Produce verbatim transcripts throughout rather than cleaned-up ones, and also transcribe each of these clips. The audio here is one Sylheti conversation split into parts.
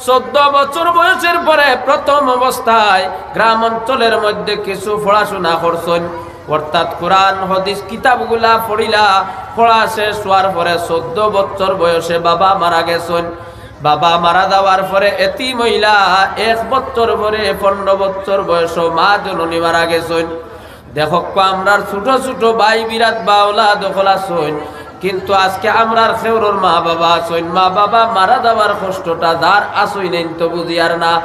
চৌদ্দ বছর বয়সের পরে প্রথম অবস্থায় গ্রাম অঞ্চলের মধ্যে কিছু পড়াশোনা করছইন, অর্থাৎ কোরআন হাদিস কিতাবগুলা পড়িলা। পড়া শেষ হওয়ার পরে চৌদ্দ বছর বয়সে বাবা মারা গেছইন। বাবা মারা যাওয়ার পরে এতিম অইলা। এক বছর পরে, পনেরো বছর বয়সে মা জননী মারা গেছইন। দেখউক্কা, আমরার ছোট ছোট ভাই বিরাট বা আওলাদ অকল আছইন, কিন্তু আজকে আমরার কেউরর মা বাবা আছইন। মা বাবা মারা যাওয়ার কষ্টটা যার আছইন, এইন তো বুঝিয়ার না।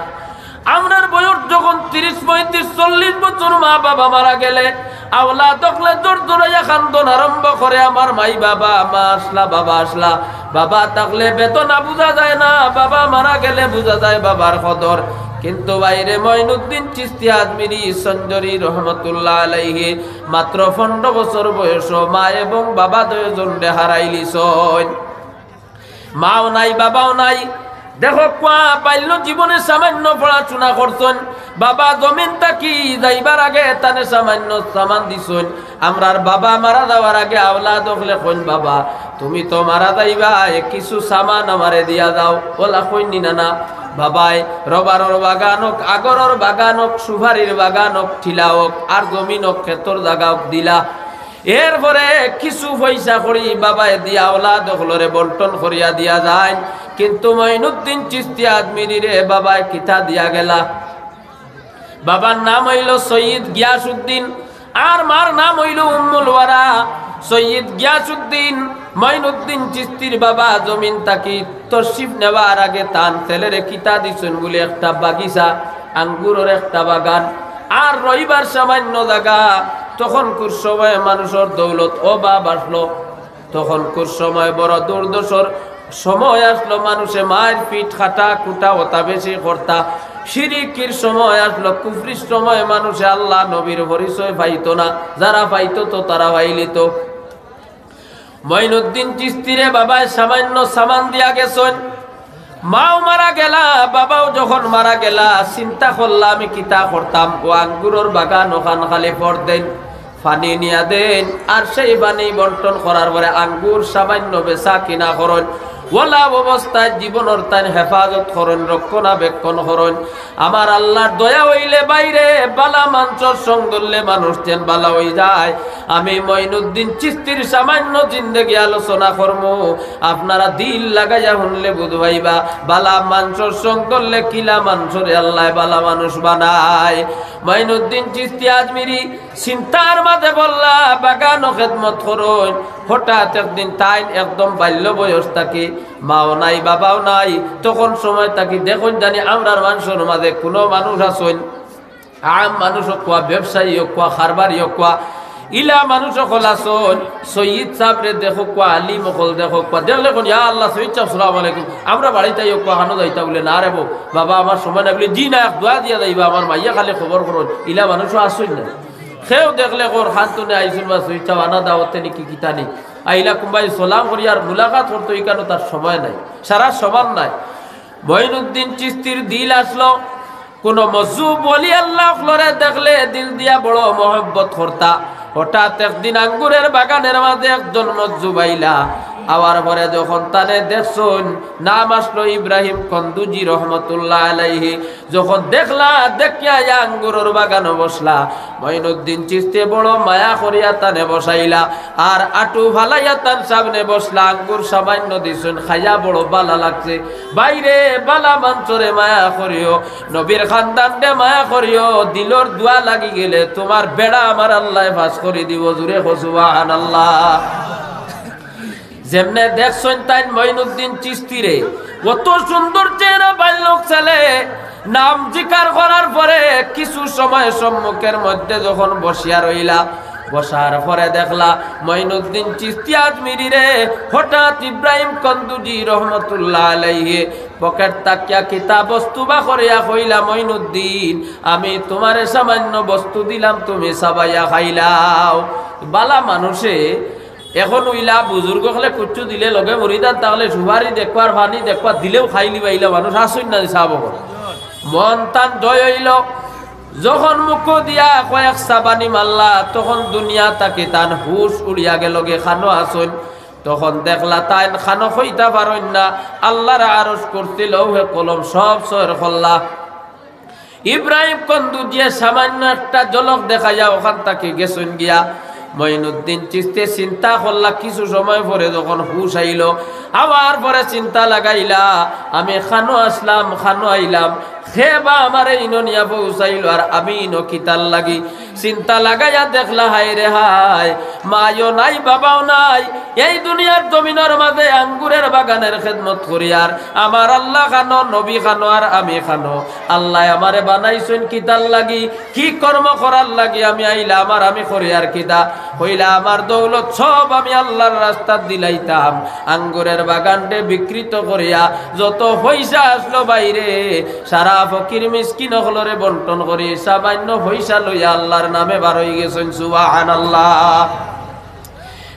আমরার বয়স যখন তিরিশ, পঁয়ত্রিশ, চল্লিশ বছর, মা বাবা মারা গেলে আওলাদ অকলে জোর জোরাইয়া কান্দন আরম্ভ করে, "আমার মাই বাবা, মা আছলা, বাবা আছলা।" বাবা থাকলে বেদনা বুঝা যায় না, বাবা মারা গেলে বুঝা যায় বাবার কদর। কিন্তু ভাইরে, মঈনুদ্দিন চিশতি আজমিরি সঞ্জরি রহমতুল্লাহ আলাইহি মাত্র পনেরো বছর বয়সে মা এবং বাবা দুইজনরে হারাইলিছইন। মাও নাই, বাবাও নাই। দেখউক্কা, বাল্য জীবনে সামান্য পড়াশোনা করছইন। বাবা জমিন থাকি যাইবার আগে তানে সামান্য সামান দিছইন। আমরার বাবা মারা যাওয়ার আগে আওলাদ অকলে কইন, "বাবা, তুমি তো মারা যাইবায়, কিছু সামান আমারে দিয়া যাও।" অলা কইন নি না, না? বাবায় রবারর বাগান অউক, আগরর বাগান অউক, সুপারির বাগান অউক, টিলা অউক, আর জমিন অউক, খেতর জাগা অউক দিলা। এরপরে কিছু পয়সা কড়ি বাবায় দিয়া আওলাদ অকলরে বন্টন করিয়া দিয়া যাইন। কিন্তু মঈনুদ্দিন চিশতি আজমিরিরে বাবায় কিতা দিয়া গেলা? বাবার নাম অইলো সৈয়দ গিয়াসউদ্দিন, আর মার নাম অইলো উম্মুল ওয়ারা। সৈয়দ গিয়াসউদ্দিন, মঈনুদ্দিন চিশতির বাবা জমিন থাকি তশরিফ নেওয়ার আগে তান ছেলেরে কিতা দিছইন বুলে একটা বাগিচা, আঙ্গুরর একটা বাগান। আর রইবার সামান্য জাগা। তখনকুর সময় মানুষর দৌলত অভাব আছলো। তখনকুর সময় বড় দুর্দশার সময় আছলো, মানুষে মাইর পিট, কাটা কুটা অতা বেশি করতা। শিরিকির সময় আছলো, কুফরির সময় মানুষে আল্লাহ নবীর পরিচয় পাইতো না, যারা পাইতো তো তারা পাইলিতো। মঈনুদ্দিন চিশতিরে বাবায় সামান্য সামান দিয়া গেছইন। মাও মারা গেলা, বাবাও যখন মারা গেলা, চিন্তা করলা, "আমি কিতা করতাম? অউ আঙ্গুরর বাগান অখান খালি পরদেইন, পানি নিয়া দেইন, আর সেই পানি বন্টন করার পরে আঙ্গুর সামান্য বেচা কিনা করইন, অলা অবস্থায় জীবনর তাইন হেফাজত করইন, রক্ষণাবেক্ষণ করইন।" আমার আল্লাহর দয়া অইলে ভাইরে, বালা মানষর সঙ্গ ধরলে মানুষ যেন বালা অইযায়। আমি মঈনুদ্দিন চিশতির সামান্য জিন্দেগি আলোচনা করমু, আপনারা দিল লাগাইয়া হুনলে বুঝ পাইবা, বালা মানষর সঙ্গ ধরলে কিলা মানষরে আল্লায় বালা মানুষ বানায়। মঈনুদ্দিন চিশতি আজমিরি চিন্তার মাঝে পড়লা, বাগানো খেদমত করইন। হঠাৎ একদিন তাইন একদম বাল্য বয়স থাকি, মাও নাই, বাবাও নাই, তখন সময় থাকি দেখইন জানি আমরার মানষর মাঝে কুনু মানুষ আছইন, আম মানুষ অউক্কা, ব্যবসায়ী অউক্কা, কারবারি অউক্কা, ইলা মানুষ অকল আছইন, সৈয়দ সাবরে দেখউক্কা, আলিম অকল দেখউক্কা, দেখলে কইন, "ইয়া আল্লাহ, সৈয়দ সাব, সালাম আলাইকুম, আমরা বাড়িত আইউক্কা, কানো যাইতা?" বুলে, "না রে বো, বাবা, আমার সময় নাই।" বুলে, "জি না, এক দোয়া দিয়া যাইবা, আমার মাইয়া খালি খবর করইন।" ইলা মানুষও আছইন না। কেউ দেখলে কর, "খান তনে আইছইন বা সৈয়দ সাব, আনা দাওয়াতে নি কি কিতা নি?" আইলা কুনবায় সালাম করি আর মুলাকাত করতো, ইখানো তার সময় নাই, সারা সমান নাই। মঈনুদ্দিন চিশতির দিল আছলো, কুনু মজজুব ওলি আল্লাহ অকলরে দেখলে দিল দিয়া বড় মহব্বত করতা। হঠাৎ একদিন আঙ্গুরের বাগানের মাঝে একজন মজজুব আইলা। আওয়ার পরে যখন তানে দেখছইন, নাম আছলো ইব্রাহিম কন্দুজি রহমতুল্লাহ আলাইহি। যখন দেখলা, দেখিয়া আইয়া আঙ্গুরর বাগানো বসলা। মঈনুদ্দিন চিশতিয়ে বড় মায়া করিয়া তানে বসাইলা, আর আটু ফালাইয়া তান সামনে বসলা। আঙ্গুর সামান্য দিছইন, খাইয়া বড় বালা লাগছে। ভাইরে, বালা মানষরে মায়া করিও, নবীর খান্দানরে মায়া করিও, দিলর দোয়া লাগি গেলে তুমার বেড়া আমার আল্লায় ফাঁস করি দিবো। জুরে কও সুবহানাল্লাহ। যেমনে দেখছইন তাইন মঈনুদ্দিন চিশতিরে, অত সুন্দর চেহারা, বাল্যক ছেলে, নাম জিকার করার পরে কিছু সময় সম্মুখের মধ্যে যখন বসিয়া রইলা, বসার পরে দেখলা মঈনুদ্দিন চিশতি আজমিরিরে। হঠাৎ ইব্রাহিম কন্দুজি রহমতুল্লাহ আলাইহি পকেট থাকিয়া কিতা বস্তু বার করিয়া কইলা, "মঈনুদ্দিন, আমি তুমারে সামান্য বস্তু দিলাম, তুমি চাবাইয়া খাইলাও।" বালা মানুষে এখন অইলা বুজুর্গ অকলে কুচ্ছু দিলে, লগে মুরিদান থাকলে সুপারি দেখবার, পানি দেখবার, দিলেও খাইলিবা, ইলা মানুষ আছইন না নি সাব অকল। মন তান জয় অইলো, যখন মুখো দিয়া কয়েক চাবানি মারলা, তখন দুনিয়া থাকি তান হুশ উড়িয়া গেলোগি। কানো আছইন, তখন দেখলা তাইন খানো কইতা পারইন না, আল্লার আরশ, কুরসি, লৌহে কলম সব সয়ের করলা। ইব্রাহিম কন্দুজিয়ে সামান্য একটা ঝলক দেখাইয়া অখান থাকি গেছইন গিয়া। মঈনুদ্দিন চিশতিয়ে চিন্তা করলা, কিছু সময় পরে যখন হুশ আইলো, আবার পরে চিন্তা লাগাইলা, "আমি খানো আছলাম, খানো আইলাম, কে বা আমারে ইনো নিয়া পৌঁছাইলো, আর আমি ইনো কিতার লাগি?" চিন্তা লাগাইয়া দেখলা, হায় রে হায়, মায়ও নাই, বাবাও নাই, এই দুনিয়ার জমিনর মাঝে আঙ্গুরের বাগানের খেদমত করিয়ার আমার আল্লা খানো, নবী খানো, আর আমি খানো। আল্লায় আমারে বানাইছইন কিতার লাগি, কি কর্ম করার লাগি আমি আইলাম, আর আমি করিয়ার কিতা? কইলা, "আমার দৌলত সব আমি আল্লার রাস্তাত দিলাইতাম, আঙ্গুরের বাগানরে বিকৃত করিয়া যত পয়সা আছলো বাইরে, সারা ফকির মিসকিন অকলরে বন্টন করি সামান্য পয়সা লইয়া আল্লার নামে বারই গেছইন।" সুবহানাল্লাহ।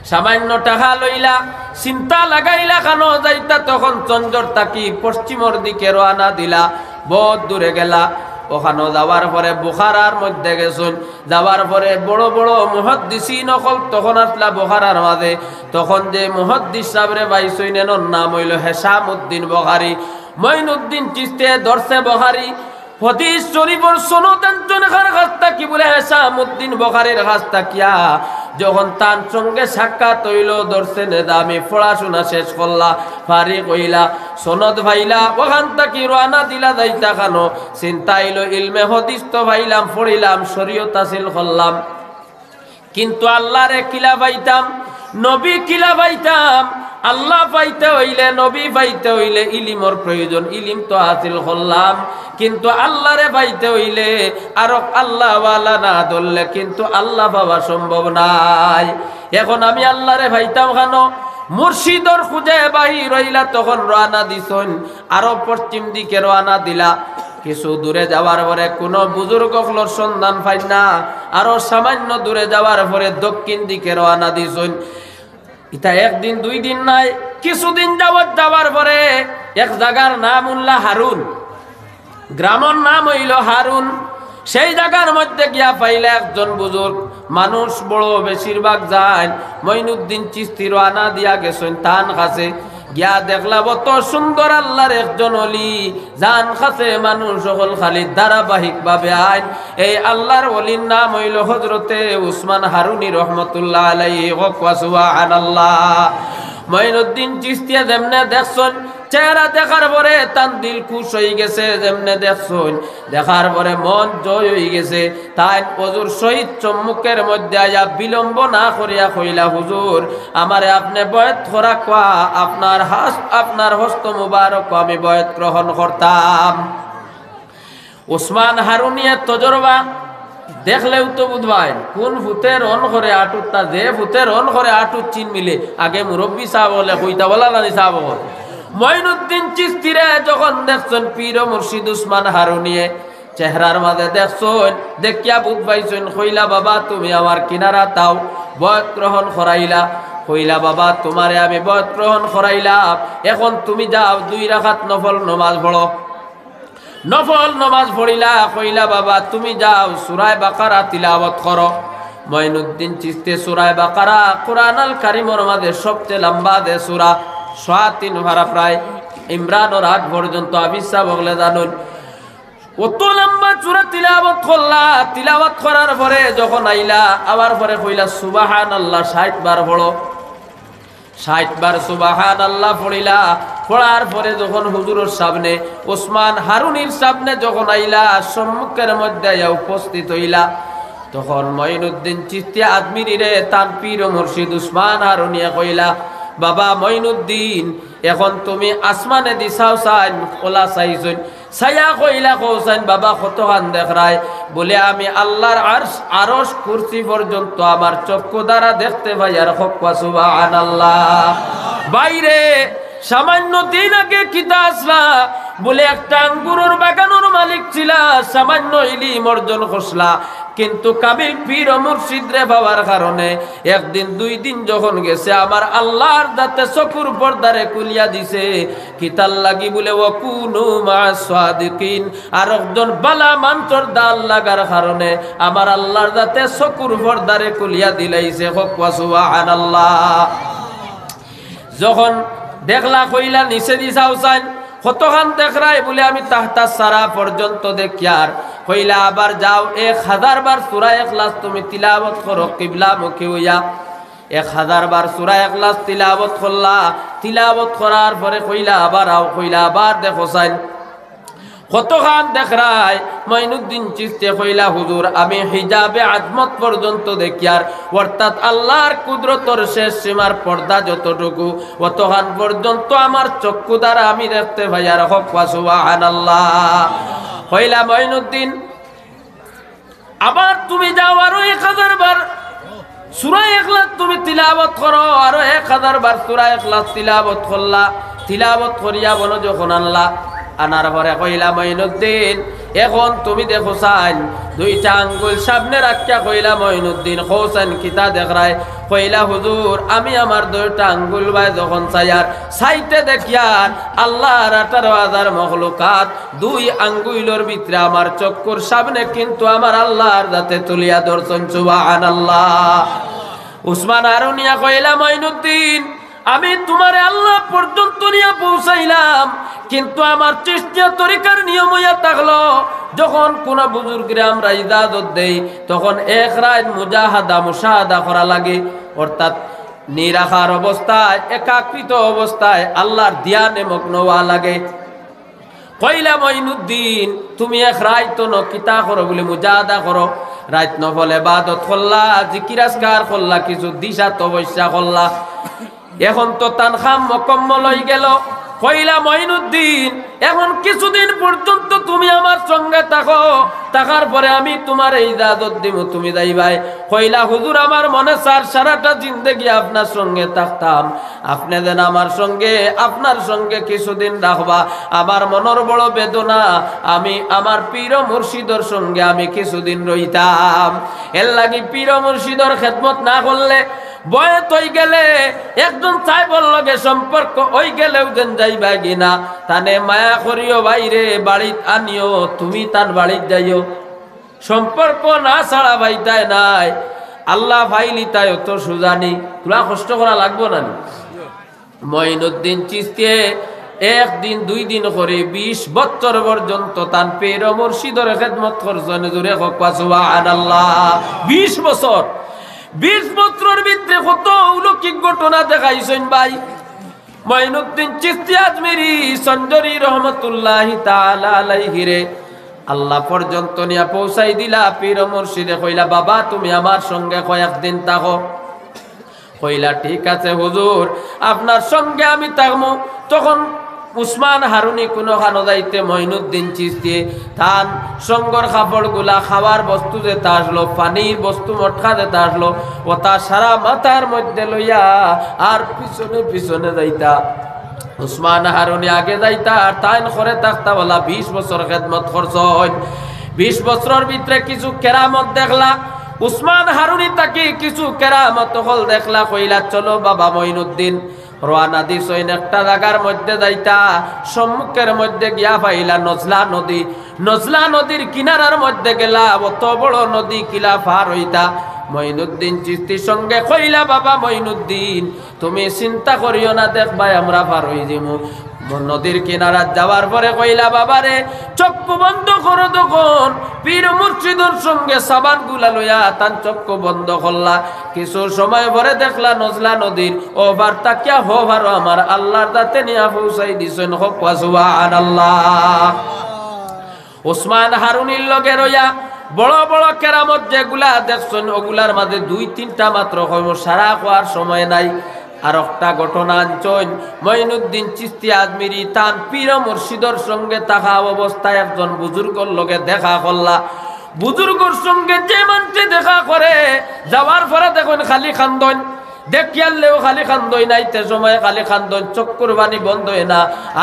সামান্য টাকা লইলা, চিন্তা লাগাইলা খানো যাইতা, তখন চঞ্জর থাকি পশ্চিমর দিকে রওয়ানা দিলা। বউত দূরে গেলা, অখানো যাওয়ার পরে বুখারার মধ্যে গেছইন। যাওয়ার পরে বড় বড় মুহাদ্দিসিন অকল তখন আছলা বুখারার মাঝে। তখন যে মুহাদ্দিস সাবরে পাইছইন, এনর নাম অইলো হেশামউদ্দিন বুখারী। মঈনুদ্দিন চিশতিয়ে দরসে বুখারী, হাদিস শরীফর সনদ আনছইন কার কাছ থাকি? বুলে হেশামউদ্দিন বুখারীর কাছ থাকিয়া। যখন তান সঙ্গে সাক্ষাৎ অইলো, দরসে নেজামি পড়াশুনা শেষ করলা, ফারিগ অইলা, সনদ পাইলা, অখান থাকি রওয়ানা দিলা যাইতা খানো। চিন্তা অইলো, ইলমে হাদিস তো পাইলাম, পড়িলাম, শরীয়ত হাসিল করলাম, কিন্তু আল্লারে কিলা পাইতাম, নবী কিলা পাইতাম? আল্লা পাইতে অইলে, নবী পাইতে অইলে ইলিমর প্রয়োজন, ইলিম তো হাসিল করলাম, কিন্তু আল্লারে পাইতে অইলে আরক আল্লাওয়ালা না ধরলে কিন্তু আল্লা পাওয়া সম্ভব নায়। এখন আমি আল্লারে পাইতাম খানো? মুর্শিদর খুঁজে বাহির অইলা, তখন রওয়ানা দিছইন, আরো পশ্চিম দিকে রওয়ানা দিলা। কিছু দূরে যাওয়ার পরে কুনু বুজুর্গ অকলর সন্ধান পাইন না, আরো সামান্য দূরে যাওয়ার পরে দক্ষিণ দিকে রওয়ানা দিছইন। ইতা একদিন দুই দিন নায়, কিছুদিন যাবত যাওয়ার পরে এক জাগার নাম উল্লা হারুন, গ্রামর নাম অইলো হারুন। সেই জাগার মধ্যে গিয়া পাইলা একজন বুজুর্গ মানুষ, বড় বেশিরভাগ যাইন। মঈনুদ্দিন চিশতি রওয়ানা দিয়া গেছইন তান কাছে। গিয়া দেখলা অত সুন্দর আল্লার একজন অলি, যান কাছে মানুষ অকল খালি ধারাবাহিকভাবে আইন। এই আল্লার অলির নাম অইলো হজরতে উসমান হারুনি রহমতুল্লাহ আলাইহি। কউক্কা সুবহানাল্লাহ। মঈনুদ্দিন চিশতিয়ে যেমনে দেখছইন, চেহারা দেখার পরে তান দিল খুশ অইগেছে, যেমনে দেখছইন, দেখার পরে মন জয় অইগেছে। তাইন অজুর সহিত সম্মুখের মধ্যে আইয়া বিলম্ব না করিয়া কইলা, "হুজুর, আমারে আপনে বয়াত করা কওয়া, আপনার হাস-, আপনার হস্ত মুবারক আমি বয়াত গ্রহণ করতাম।" উসমান হারুনিয়ে তজরবা দেখলেউ তো বুঝবায়, কুন ফুতে রন করে আটুত, তা যে ফুতে রন করে আটুত চিন মিলে, আগে মুরব্বি সাব অকলে কইতা বলা নানি সাব অকল। মঈনুদ্দিন চিশতিরে যখন দেখছইন পীর ও মুর্শিদ উসমান হারুনিয়ে, চেহারার মাঝে দেখছইন, দেখিয়া বুঝ পাইছইন, কইলা, "বাবা, তুমি আমার কিনারাত আও।" বয়াত গ্রহণ করাইলা, কইলা, "বাবা, তোমারে আমি বয়াত গ্রহণ করাইলাম, এখন তুমি যাও, দুই রাকাত নফল নমাজ পড়ো।" নফল নমাজ পড়িলা, কইলা, "বাবা, তুমি যাও, সূরায়ে বাকারা তিলাওয়াত করো।" মঈনুদ্দিন চিশতিয়ে সূরায়ে বাকারা, কুরআনুল কারীমর মাঝে সবচেয়ে লম্বা যে সূরা, সোয়া তিন পারা প্রায়, ইমরানর আগ পর্যন্ত হাফিজ সাব অকলে জানইন। অত লম্বা সূরা তিলাওয়াত করলা, তিলাওয়াত করার পরে যখন আইলা, আবার পরে কইলা, "সুবহানাল্লাহ ষাইট বার পড়ো।" ষাইট বার সুবহানাল্লাহ পড়িলা। পড়ার পরে যখন হুজুরর সামনে, উসমান হারুনির সামনে যখন আইলা, সম্মুখের মধ্যে আইয়া উপস্থিত অইলা, তখন মঈনুদ্দিন চিশতি আজমিরিরে তান পীর ও মুর্শিদ উসমান হারুনিয়ে কইলা, "বাবা মঈনুদ্দিন, এখন তুমি আসমানেদি চাও চাইন, অলা চাইছইন।" চাইয়া কইলা, "কও চাইন বাবা, কতখান দেখরায়?" বুলে, "আমি আল্লার আরশ, আরশ কুরসি পর্যন্ত আমার চক্ষু দ্বারা দেখতে পাইয়ার।" কউক্কা সুবহানাল্লাহ। বাইরে সামান্য দিন আগে কিতা আছলা? বুলে, "একটা আঙ্গুরর বাগানর মালিক ছিলা, সামান্য ইলিম অর্জন করছলা, কিন্তু কামিল পীর ও মুর্শিদরে পাওয়ার কারণে একদিন দুই দিন যখন গেছে, আমার আল্লার জাতে চকুর পর্দারে খুলিয়া দিছে।" কিতার লাগি? বুলে, "ওয়াকুনু মা'আস সাদিকিন।" আর একজন বালা মানষর দান লাগার কারণে আমার আল্লার জাতে চকুর পর্দারে খুলিয়া দিলাইছে। কউক্কা সুবহানাল্লাহ। যখন দেখলা কইলা নিচেদি চাও চাইন, কতখান দেখরায়? বুলে আমি তাহতা সারা পর্যন্ত দেখিয়ার। কইলা আবার যাও, এক হাজার বার সূরা ইখলাস তুমি তিলাওয়াত করো কিবলামুখী অইয়া। এক হাজার বার সূরা ইখলাস তিলাওয়াত করলা। তিলাওয়াত করার পরে কইলা আবার আও, কইলা আবার দেখো চাইন। কতখান দেখরায়? মঈনুদ্দিন চিশতিয়ে কইলা, হুজুর, আমি হিজাবে আজমত পর্যন্ত দেখিয়ার, অর্থাৎ আল্লাহর কুদরতর শেষ সীমার পর্দা যতটুকু, অতখান পর্যন্ত আমার চক্ষু দ্বারা আমি দেখতে পাইয়ার। কউক্কা সুবহানাল্লাহ। কইলা মঈনুদ্দিন, আবার তুমি যাও, আরো এক হাজার বার সূরা ইখলাস তুমি তিলাওয়াত করো, আরো এক হাজার বার সূরা ইখলাস তিলাওয়াত করলা। তিলাওয়াত করিয়া মনো যখন আনলা, আনার পরে কইলা মঈনুদ্দিন, এখন তুমি দেখো চাইন। দুইটা আঙ্গুল সামনে রাখিয়া কইলা মঈনুদ্দিন, কও চাইন কিতা দেখরায়? কইলা হুজুর, আমি আমার দুইটা আঙ্গুল বায় যখন চাইয়ার, চাইতে দেখিয়ার আল্লাহর আঠারো হাজার মখলুকাত দুই আঙ্গুইলর ভিতরে আমার চক্ষুর সামনে কিন্তু আমার আল্লাহর জাতে তুলিয়া ধরছইন। সুবহানাল্লাহ। উসমান হারুনিয়ে কইলা, মঈনুদ্দিন, আমি তুমারে আল্লাহ পর্যন্ত নিয়া পৌঁছাইলাম, কিন্তু আমার চিশতিয়া তরিকার নিয়ম অইয়া থাকলো, যখন কুনু বুজুর্গরে আমরা ইজাজত দেই, তখন এক রাইত মুজাহাদা, মুশাহাদা করা লাগে, অর্থাৎ নিরাকার অবস্থায়, একাকৃত অবস্থায় আল্লাহর ধ্যানে মগ্ন অওয়া লাগে। কইলা মঈনুদ্দিন, তুমি এক রাইত নু কিতা করো? বুলে মুজাহাদা করো, রাইত নফল ইবাদত করলা, জিকির আজকার করলা, কিছু দিশা তপস্যা করলা। এখন তো তান কাম মুকম্মল অইগেলো। কইলা মঈনুদ্দিন, এখন কিছুদিন পর্যন্ত তুমি আমার সঙ্গে থাকো, থাকার পরে আমি তুমারে ইজাজত দিমু, তুমি যাইবায়। কইলা হুজুর, আমার মনে চার সারাটা জিন্দেগি আপনার সঙ্গে থাকতাম, আপনে যেন আমার সঙ্গে, আপনার সঙ্গে কিছুদিন রাখবা। আমার মনর বড় বেদনা, আমি আমার পীর ও মুর্শিদর সঙ্গে আমি কিছুদিন রইতাম। এরলাগি পীর ও মুর্শিদর খেদমত না করলে, বয়স অইগেলে, একজন সাহেবর লগে সম্পর্ক অইগেলেউ যেন যাইবায় গি না। তানে মায়া করিও ভাইরে, বাড়িত আনিও, তুমি তান বাড়িত যাইও। সম্পর্ক না ছাড়া পাইতায় নায়, আল্লাহ পাইলিতায় অত সুজা নি। তুলা কষ্ট করা লাগবো না নি? মঈনুদ্দিন চিশতিয়ে একদিন দুইদিন করি বিশ বছর পর্যন্ত তান পীর ও মুর্শিদর খেদমত করছইন। জোরে কউক্কা সুবহানাল্লাহ। বিশ বছর, বিশ বছরর ভিতরে কত অলৌকিক ঘটনা দেখাইছইন ভাই। মঈনুদ্দিন চিশতি আজমিরি সঞ্জরি রহমতুল্লাহি তাআলা আলাইহিরে আল্লাহ পর্যন্ত নিয়া পৌঁছাই দিলা। পীর ও মুর্শিদে কইলা, বাবা, তুমি আমার সঙ্গে কয়েকদিন থাকো। কইলা, ঠিক আছে হুজুর, আপনার সঙ্গে আমি থাকমু। তখন উসমান হারুনি কুনুখানো যাইতে মঈনুদ্দিন চিশতিয়ে তান সঙ্গর কাপড়গুলা, খাওয়ার বস্তু যেতা আছলো, পানির বস্তু মটকা যেতা আছলো, অতা সারা মাথার মধ্যে লইয়া আর পিছনে পিছনে যাইতা। উসমান হারুনি আগে যাইতা আর তাইন করে থাকতা। অলা বিশ বছর খেদমত করছইন। বিশ বছরর ভিতরে কিছু কেরামত দেখলা। উসমান হারুনি থাকি কিছু কেরামত অকল দেখলা। কইলা, চলো বাবা মঈনুদ্দিন, রওয়ানা দিছইন একটা জাগার মধ্যে যাইতা। সম্মুখের মধ্যে গিয়া পাইলা নজলা নদী। নজলা নদীর কিনারার মধ্যে গেলা, অত বড় নদী কিলা পার অইতা। মঈনুদ্দিন চিশতির সঙ্গে কইলা, বাবা মঈনুদ্দিন, তুমি চিন্তা করিও না, দেখবায় আমরা পার অইযিমু। নদীর কিনারাত যাওয়ার পরে কইলা, বাবারে, চক্ষু বন্ধ করো। তখন পীর মুর্শিদর সঙ্গে সাবানগুলা লইয়া তান চক্ষু বন্ধ করলা। কিছু সময় পরে দেখলা নজলা নদীর অউ পার থাকিয়া হউ পারো আমার আল্লাহর জাতে নিয়া পৌঁছাই দিছইন। কউক্কা সুবহানাল্লাহ। উসমান হারুনির লগে রইয়া বড় বড় কেরামত যেগুলা দেখছইন, অগুলার মাঝে দুই তিনটা মাত্র কইমু, সারা কওয়ার সময় নাই। আর একটা ঘটনা আনছইন, মঈনুদ্দিন চিশতি আজমিরি তান পীর মুর্শিদর সঙ্গে থাকা অবস্থায় একজন বুজুর্গর লগে দেখা করলা। বুজুর্গর সঙ্গে যে মানষে দেখা করে, যাওয়ার পরে দেখইন খালি কান্দইন, দেখিয়ারলেও খালি কান্দইন, আইতে সময় খালি কান্দইন, চক্ষুর পানি বন্ধ অয় না।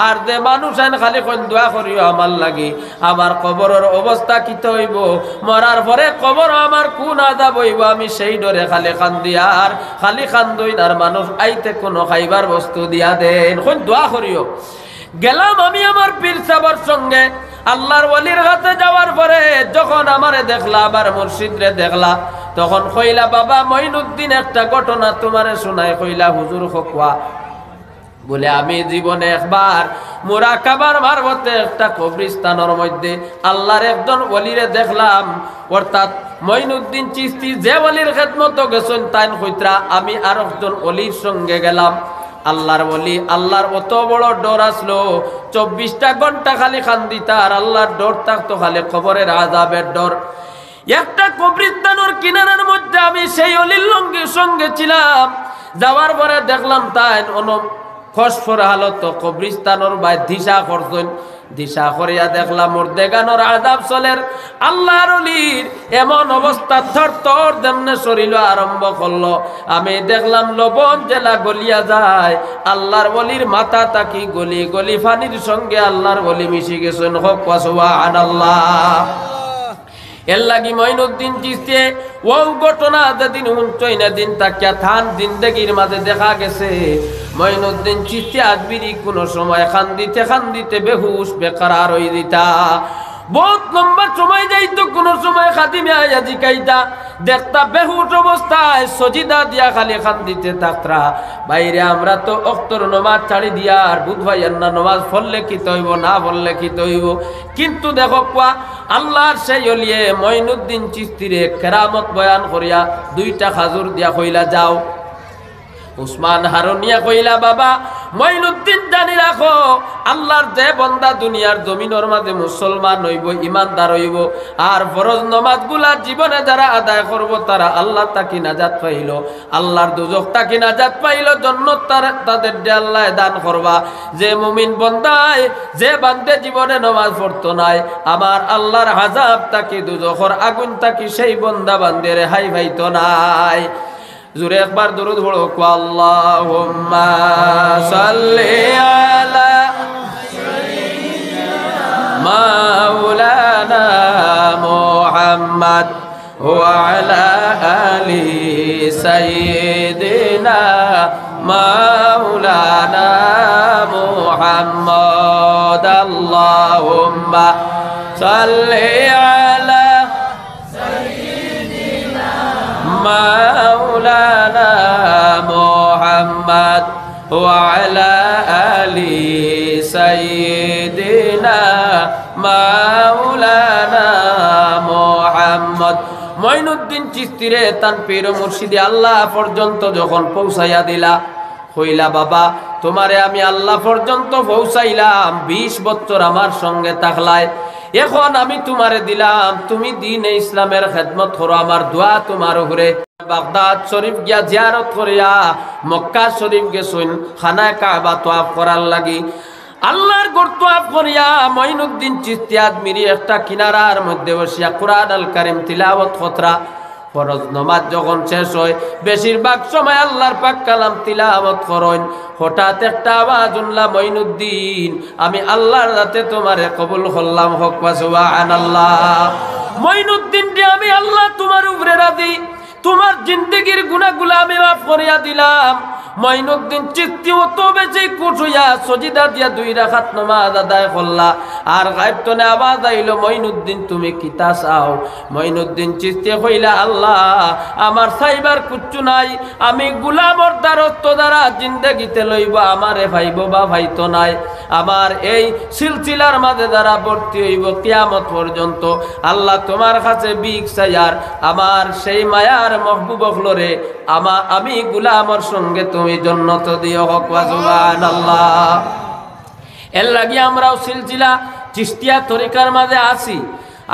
আর যে মানুষ আইন খালি কইন, দোয়া করিও আমার লাগি, আমার কবরর অবস্থা কিতা অইবো, মরার পরে কবর আমার কুন আজাব অইবো, আমি সেই ডরে খালি কান্দি। আর খালি কান্দইন, আর মানুষ আইতে কুনু খাইবার বস্তু দিয়া দেইন, কইন দোয়া করিও। গেলাম আমি আমার পীর সাবর সঙ্গে, আল্লাহর ওলির কাছে যাওয়ার পরে যখন আমারে দেখলা, আমার মুর্শিদরে দেখলা, তখন কইলা, বাবা মঈনুদ্দিন, একটা ঘটনা তুমারে শুনাই। কইলা, হুজুর, কউক্কা। বলে, আমি জীবনে একবার মুরাকাবার মারফতে একটা কবরিস্তানর মধ্যে আল্লাহর একজন ওলিরে দেখলাম, অর্থাৎ মঈনুদ্দিন চিশতি যে ওলির খেদমতো গেছইন, তাইন কইতরা, আমি আর একজন ওলির সঙ্গে গেলাম। আল্লাহর ওলি, আল্লাহর অত বড় ডর আছলো, চব্বিশটা ঘন্টা খালি কান্দিতা, আর আল্লাহর ডর থাকতো খালি কবরের আযাবের ডর। একটা কবরিস্তানর কিনারার মধ্যে আমি সেই ওলির লঙ্গে সঙ্গে ছিলাম। যাওয়ার পরে দেখলাম তাইন অনো খসফর হালত কবরিস্তানর বায় দিশা করছইন। দিশা করিয়া দেখলাম মুর্দেগানর আযাব চলের। আল্লাহর ওলির এমন অবস্থা, থর থর যেমনে শরীল আরম্ভ করলো। আমি দেখলাম লবণ যেলা গলিয়া যায়, আল্লাহর ওলির মাথা থাকি গলি গলি পানির সঙ্গে আল্লাহর ওলি মিশি গেছইন। কউক্কা সুবহানাল্লাহ। এর লাগি মঈনুদ্দিন চিশতিয়ে অউ ঘটনা যেদিন হুনছইন, এদিন থাকিয়া তান জিন্দেগির মাঝে দেখা গেছে, মঈনুদ্দিন চিশতি আজমিরি কুনু সময় কান্দিতে কান্দিতে বেহুশ বেকারার অইযিতা। বউত লম্বা সময় যাইতো, কুনু সময় খাদিমে আইয়া জিকাইতা, দেখতা বেহুশ অবস্থায় সজিদা দিয়া খালি কান্দিতে থাকতরা। ভাইরে, আমরা তো অক্তর নমাজ ছাড়ি দিয়ার, বুঝ পাইয়ার না নমাজ পড়লে কিতা অইবো, না পড়লে কিতা অইবো। কিন্তু দেখউক্কা, আল্লাহর সেই ওলিয়ে মঈনুদ্দিন চিশতিরে কেরামত বয়ান করিয়া দুইটা খাজুর দিয়া কইলা, যাও। উসমান হারুনিয়ে কইলা, বাবা, মঈনুদ্দিন, জানি রাখো, আল্লাহর যে বন্দা দুনিয়ার জমিনর মাঝে মুসলমান অইবো, ইমানদার অইবো, আর ফরজ নমাজগুলা জীবনে যারা আদায় করবো, তারা আল্লাহ থাকি নাজাত পাইলো, আল্লাহর দুজখ থাকি নাজাত পাইলো, জন্নত তার, তাদেররে আল্লায় দান করবা। যে মুমিন বন্দায়, যে বান্দে জীবনে নমাজ পড়তো নায়, আমার আল্লাহর আযাব থাকি, দুজখর আগুন থাকি সেই বন্দা বান্দে রেহাই পাইতো নায়। জোরে একবার দুরুদ পড়ো, কউক্কা, আল্লাহুম্মা সাল্লি আলা মাওলানা মুহাম্মদ ওয়া আলা আলি সাইয়্যিদিনা মাওলানা মুহাম্মদ। আল্লাহুম্মা সাল্লি আলা মাওলানা মুহাম্মদ ওয়া আলা আলি সাইয়্যিদিনা মাওলানা মুহাম্মদ। মঈনুদ্দিন চিশতিরে তান পীর মুর্শিদে আল্লাহ পর্যন্ত যখন পৌঁছাইয়া দিলা, কইলা, বাবা, তুমারে আমি আল্লাহ পর্যন্ত পৌঁছাইলাম, বিশ বছর আমার সঙ্গে থাকলায়, এখন আমি তুমারে দিলাম, তুমি দ্বীনে ইসলামের খেদমত করো, আমার দোয়া তুমার উপরে। বাগদাদ শরীফ গিয়া জিয়ারত করিয়া মক্কা শরীফ গেছইন, খানায়ে কাবা তওয়াফ করার লাগি। আল্লাহর ঘর তওয়াফ করিয়া মঈনুদ্দিন চিশতি আজমিরি একটা কিনারার মধ্যে বসিয়া কুরআন আল কারীম তিলাওয়াত করতরা। ফরজ নমাজ যখন শেষ অয়, বেশিরভাগ সময় আল্লাহর পাক কালাম তিলাওয়াত করইন। হঠাৎ একটা আওয়াজ হুনলা, মঈনুদ্দিন, আমি আল্লাহর জাতে তুমারে কবুল করলাম, কউক্কা সুবহানাল্লাহ। মঈনুদ্দিন রে, আমি আল্লাহ তুমার উপরে রাজি, তুমার জিন্দেগির গুনাহগুলা আমি মাফ করিয়া দিলাম। মঈনুদ্দিন চিশতি অত বেশি খুশ অইয়া সজিদা দিয়া দুই রাকাত নমাজ আদায় করলা। আর গায়েব তনে আওয়াজ আইলো, মঈনুদ্দিন, তুমি কিতা চাও? মঈনুদ্দিন চিশতিয়ে কইলা, আল্লাহ, আমার চাইবার কুচ্ছু নাই, আমি গুলামর দ্বারস্থ যারা জিন্দেগিতে লইবো, আমারে পাইবো বা পাইতো নায়। আমার এই সিলসিলার মাঝে যারা ভর্তি অইবো, কিয়ামত পর্যন্ত, আল্লাহ, তুমার কাছে ভিক চাইয়ার, আমার সেই মায়ার মাহবুব অকলরে আমা-, আমি গুলামর সঙ্গে তুমি জন্নত দিও, কউক্কা সুবহানাল্লাহ। এর লাগি আমরাও সিলসিলা চিশতিয়া তরিকার মাঝে আছি।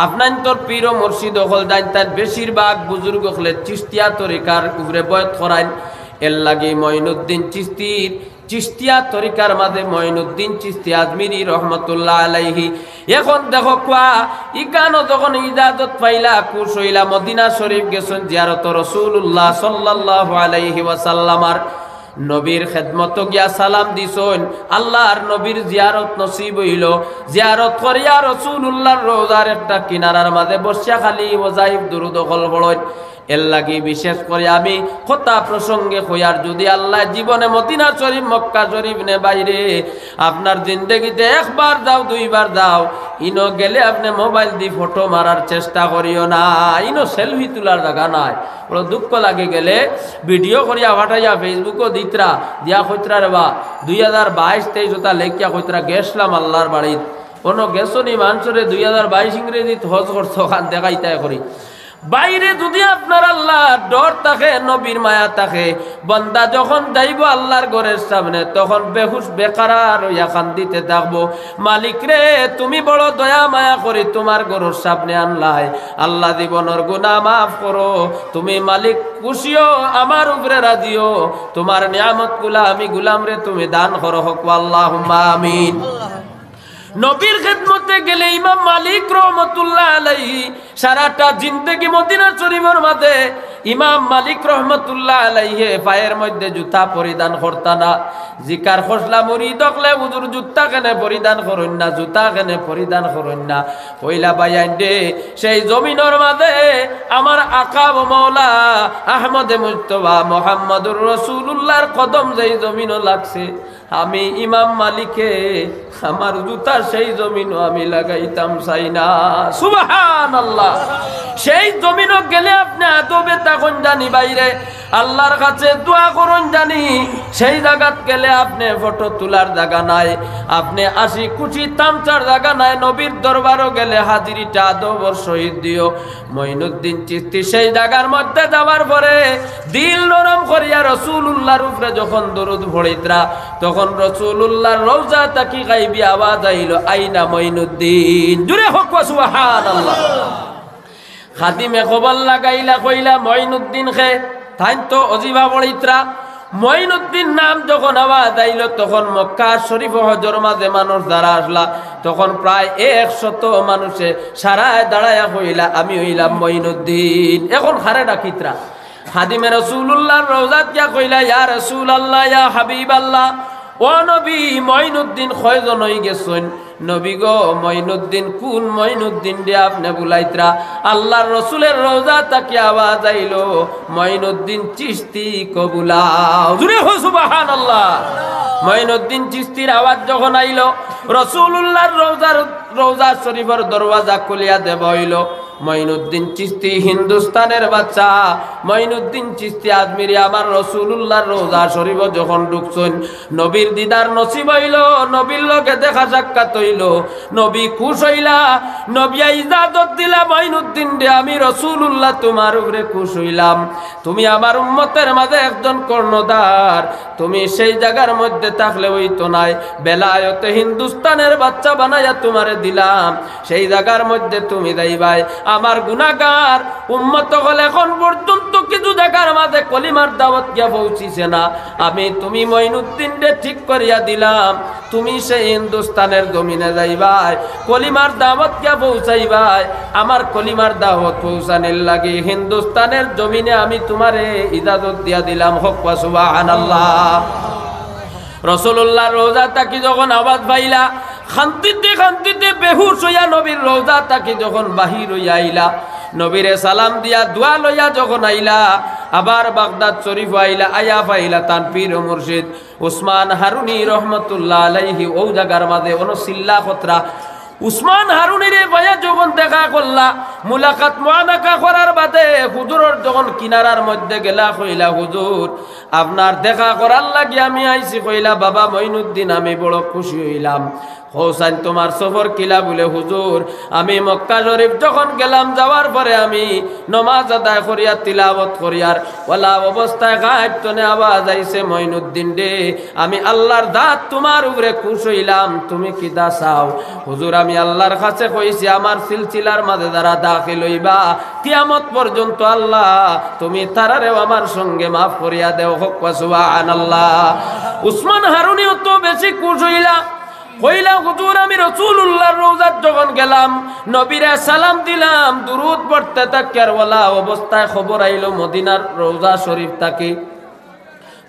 আপনাইনতর পীর ও মুর্শিদ অকল যাইন, তাইন বেশিরভাগ বুজুর্গ অকলে চিশতিয়া তরিকার উপরে বয়াত করাইন। এর লাগি মঈনুদ্দিন চিশতির, চিশতিয়া তরিকার মাঝে মঈনুদ্দিন চিশতি আজমিরি রহমতুল্লাহ আলাইহি। এখন দেখউক্কা, ইখানো যখন ইজাজত পাইলা, খুশ অইলা, মদিনা শরীফ গেছইন জিয়ারত রাসূলুল্লাহ সাল্লাল্লাহু আলাইহি ওয়াসাল্লামর। নবীর খেদমতো গিয়া সালাম দিছইন, আল্লাহর নবীর জিয়ারত নসিব অইলো। জিয়ারত করিয়া রাসূলুল্লাহর রওজার একটা কিনারার মাঝে বসিয়া খালি ওয়াজাইফ দুরুদ অকল পড়ইন। এর লাগি বিশেষ করি আমি কথা প্রসঙ্গে কইয়ার, যুদি আল্লায় জীবনে মদিনা শরীফ, মক্কা শরীফ নেবায়রে, আপনার জিন্দেগিতে একবার যাও, দুইবার যাও, ইনো গেলে আপনে মোবাইল দি ফটো মারার চেষ্টা করিও না। ইনো সেলফি তুলার জাগা নায়। বড় দুঃখ লাগে, গেলে ভিডিও করিয়া পাঠাইয়া Facebook-ও দিতরা, দিয়া কইতরা, "রে বা, দুই হাজার বাইশ তেইশ" ওটা লেখিয়া কইতরা, "গেছলাম আল্লার বাড়িত।" অনো গেছো নি মানষরে দুই হাজার বাইশ ইংরেজিত হজ করছো, খান দেখাইতায় করি। ভাইরে, যুদি আপনার আল্লার ডর থাকে, নবীর মায়া থাকে, বান্দা যখন যাইবো আল্লার ঘরর সামনে, তখন বেহুশ বেকারার অইয়া কান্দিতে থাকবো, "মালিক রে, তুমি বড় দয়া মায়া করি তুমার ঘরর সামনে আনলায়। আল্লা, জীবনর গুনা মাফ করো। তুমি মালিক খুশি অও, আমার উপরে রাজি অও। তুমার নিয়ামতগুলা আমি গুলামরে তুমি দান করো।" হকু আল্লাহুম্মা আমিন। নবীর খেদমতে গেলে ইমাম মালিক রহমতুল্লাহ আলাইহি সারাটা জিন্দেগি মদিনা শরীফর মাঝে ইমাম মালিক রহমতুল্লাহ আলাইহে পায়ের মধ্যে জুতা পরিধান করতা না। জিকার খসলা মুরিদ অকলে, "হুজুর, জুতা কেনে পরিধান করইন না, জুতা কেনে পরিধান করইন না?" কইলা, "ভাইয়াইন রে, সেই জমিনর মাঝে আমার আকা ও মওলা আহমদে মুজতবা মোহাম্মদুর রসুলুল্লাহর কদম যেই জমিনো লাগছে, আমি ইমাম মালিকে আমার জুতা সেই জমিনো আমি লাগাইতাম চাই না।" সুবহানাল্লাহ। সেই জমিনো গেলে আপনে আদবে থাকইন জানি ভাইরে, আল্লার কাছে দোয়া করইন জানি, সেই জাগাত গেলে আপনে ফটো তুলার জাগা নাই, আপনে হাসি খুশি তামশার জাগা নাই। নবীর দরবারো গেলে হাজিরিটা আদবর সহিত দিও। মঈনুদ্দিন চিশতি সেই জাগার মধ্যে যাওয়ার পরে দিল নরম করিয়া রসুলুল্লাহর উপরে যখন দরুদ পড়িতরা, তখন রসুলুল্লাহর রওজা থাকি গাইবি আওয়াজ আইলো, "আইনা মঈনুদ্দিন?" জুরে কউক্কা সুবহানাল্লাহ। খাদিমে খবর লাগাইলা, কইলা, "মঈনুদ্দিন কে?" তাইন তো অজিবা পড়িতরা। মঈনুদ্দিন নাম যখন আওয়াজ আইলো, তখন মক্কা শরীফ হজর মাঝে মানুষ যারা আসলা, তখন প্রায় একশত মানুষে সারায় দাঁড়াইয়া কইলা, "আমি অইলাম মঈনুদ্দিন।" এখন কারে ডাকিতরা? খাদিমে রসুলুল্লাহর রওজাত গিয়া কইলা, "ইয়া রাসূলুল্লাহ, ইয়া হাবিবাল্লাহ, ও নবী, মঈনুদ্দিন কয়জন অইগেছইন?" "নবী গো, মঈনুদ্দিন কুন মঈনুদ্দিনরে আপনে বুলাইতরা?" আল্লার রসুলের রওজা থাকি আওয়াজ আইলো, "মঈনুদ্দিন চিশতি কে বুলাও।" জুরে কও সুবহানাল্লাহ। মঈনুদ্দিন চিশতির আওয়াজ যখন আইলো, রসুলুল্লাহর রওজার, রওজা শরীফর দরওয়াজা খুলিয়া দেওয়া অইলো। মঈনুদ্দিন চিশতি হিন্দুস্তানের বাদশা, মঈনুদ্দিন চিশতি আজমিরি আমার রসুলুল্লাহর রওজা শরীফো যখন ঢুকছইন, নবীর দিদার নসিব অইলো, নবীর লগে দেখা সাক্ষাৎ অইলো, নবী খুশ অইলা, নবিয়ে ইজাজত দিলা, "মঈনুদ্দিন রে, আমি রসুলুল্লাহ তুমার উপরে খুশ অইলাম, তুমি আমার উম্মতের মাঝে একজন কর্ণধার, তুমি সেই জাগার মধ্যে থাকলে অইতো নায়, বেলায়েতে হিন্দুস্তানের বাদশা বানাইয়া তুমারে দিলাম, সেই জাগার মধ্যে তুমি যাইবায়। আমার গুনাগার উম্মত অকল এখন পর্যন্ত কিছু জাগার মাঝে কলিমার দাওয়াত গিয়া পৌঁছিছে না, আমি তুমি মঈনুদ্দিনরে ঠিক করিয়া দিলাম, তুমি সেই হিন্দুস্তানের জমিনে যাইবায়, কলিমার দাওয়াত গিয়া পৌঁছাইবায়। আমার কলিমার দাওয়াত পৌঁছানির লাগি হিন্দুস্তানের জমিনে আমি তুমারে ইজাজত দিয়া দিলাম।" কউক্কা সুবহানাল্লাহ। রসুলুল্লাহর রওজা থাকি যখন আওয়াজ পাইলা, কান্দিতে কান্দিতে বেহুশ অইয়া নবীর রওজা থাকি যখন বাহির অইয়া আইলা, নবীরে সালাম দিয়া দোয়া লইয়া যখন আইলা, আবার বাগদাদ শরীফো আইলা, আইয়া পাইলা তান পীর ও মুর্শিদ উসমান হারুনি রহমতুল্লাহ আলাইহি অউ জাগার মাঝে অনো চিল্লা করতরা। উসমান হারুনিরে পাইয়া যখন দেখা করলা, মুলাকাত মুআনাকা করার বাদে হুজুরর যখন কিনারার মধ্যে গেলা, কইলা, "হুজুর, আপনার দেখা করার লাগি আমি আইছি।" কইলা, "বাবা মঈনুদ্দিন, আমি বড় খুশি অইলাম।" কউছাইন, "তুমার সফর কিলা?" বুলে, "হুজুর, আমি মক্কা শরীফ যখন গেলাম, যাওয়ার পরে আমি নমাজ আদায় করিয়ার, তিলাওয়াত করিয়ার, অলা অবস্থায় গায়েব তনে আওয়াজ আইছে, 'মঈনুদ্দিন রে, আমি আল্লার জাত তুমার উপরে খুশ অইলাম, তুমি কিতা চাও?' হুজুর, আমি আল্লার কাছে কইছি, আমার সিলসিলার মাঝে যারা দাখিল অইবা, কিয়ামত পর্যন্ত আল্লাহ তুমি তারারেও আমার সঙ্গে মাফ করিয়া দেও।" কউক্কা সুবহানাল্লাহ। উসমান হারুনি অত বেশি খুশ অইলা, কইলা, "হুজুর, আমি রসুলুল্লাহর রওজাত যখন গেলাম, নবীরে সালাম দিলাম, দুরুদ পড়তে থাকিয়ার, অলা অবস্থায় খবর আইলো মদিনার রওজা শরীফ থাকি।"